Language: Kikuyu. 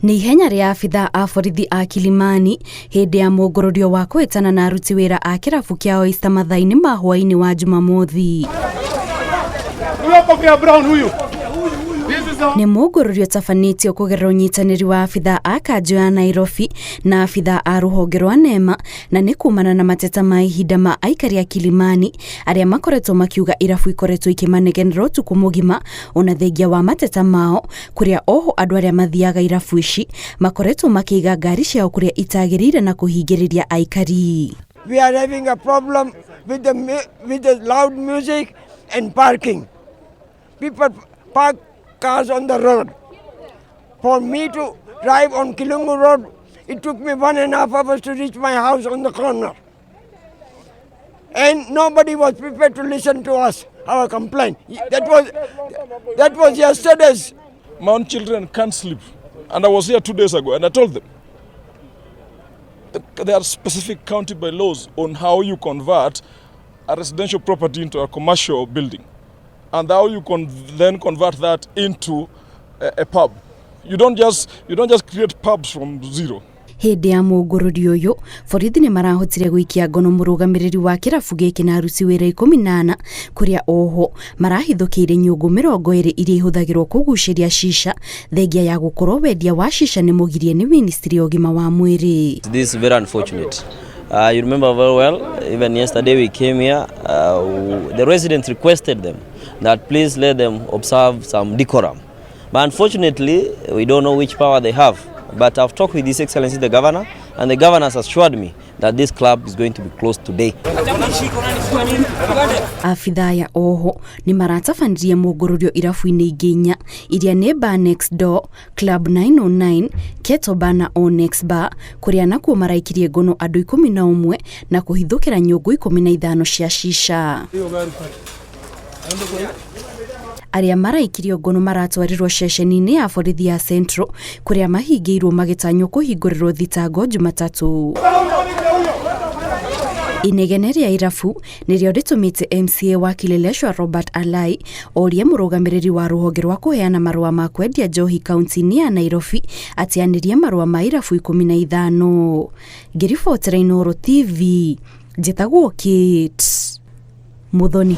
Nĩ ihenya rĩa abithaa a borithi a Kilimani hĩndĩ ya mũngũrũrio wa kũhĩtana na aruti wĩra a kĩrabu kĩa Oyster mathaa-inĩ ma hwaĩ-inĩ wa Jumamothi. Nĩ mũngũrũrio ũtabanĩtio kũgerera ũnyitanĩri wa abithaa a kanjũ ya Nairobi na abithaa a rũhonge rwa NEMA, na nĩ kumana na mateta ma ihinda ma aikari a Kilimani arĩa makoretwo makiuga irabu ikoretwo ikĩmanegenera ũtukũ mũgima ona thengia wa mateta mao, kũrĩa oho andũ arĩa mathiaga irabu ici makoretwo makĩiga ngari ciao kũrĩa itagĩrĩire na kũhingĩrĩria aikari. We are having a problem with the loud music and parking. People park cars on the road. For me to drive on Kilungu Road, it took me 1.5 hours to reach my house on the corner. And nobody was prepared to listen to us, our complaint. That was yesterday's. My own children can't sleep. And I was here 2 days ago and I told them there are specific county bylaws on how you convert a residential property into a commercial building and how you can then convert that into a pub. You don't just create pubs from zero. Hĩndĩ ya mũngũrũrio ũyũ, borithi nĩ marahotire gũikia ngono mũrũgamĩrĩri wa kĩrabu gĩkĩ na aruti wĩra 14, kũrĩa oho marahithũkĩire nyũngũ 20 iria ihũthagĩrwo kũgucĩria cica, thengia ya gũkorwo wendia wa cica nĩ mũgirie nĩ ministry ya ũgima wa mwĩrĩ. This is very unfortunate. You remember very well, even yesterday we came here, the residents requested them that please let them observe some decorum. But unfortunately, we don't know which power they have. But I've talked with His Excellency the Governor, and the Governor has assured me that this club is going to be closed today. Abithaa ya oho nĩ maratabanirie mũngũrũrio irabu-inĩ ingĩ inya iria nĩ Bar Next Door, Club 909, Keto Bar na Onyx Bar, kũrĩa nakuo maraikirie ngono andũ 11 na kũhithũkĩra nyũngũ 15 cia cica. Arĩa maraikirio ngono maratwarirwo ceceni-inĩ ya borithi ya Central, kũrĩa mahingĩirwo magĩtanywo kũhingũrĩrwo thitango Jumatatũ. Inegene rĩa irabu nĩrĩo rĩtũmĩte MCA wa Kileleshwa Robert Alai orie mũrũgamĩrĩri wa rũhonge rwa kũheana marũa ma kwendia njohi kaunti-inĩ ya Nairobi ateanĩrie marũa ma irabu 15. Ngĩribotera Inooro TV, njĩtagwo Kate Muthoni.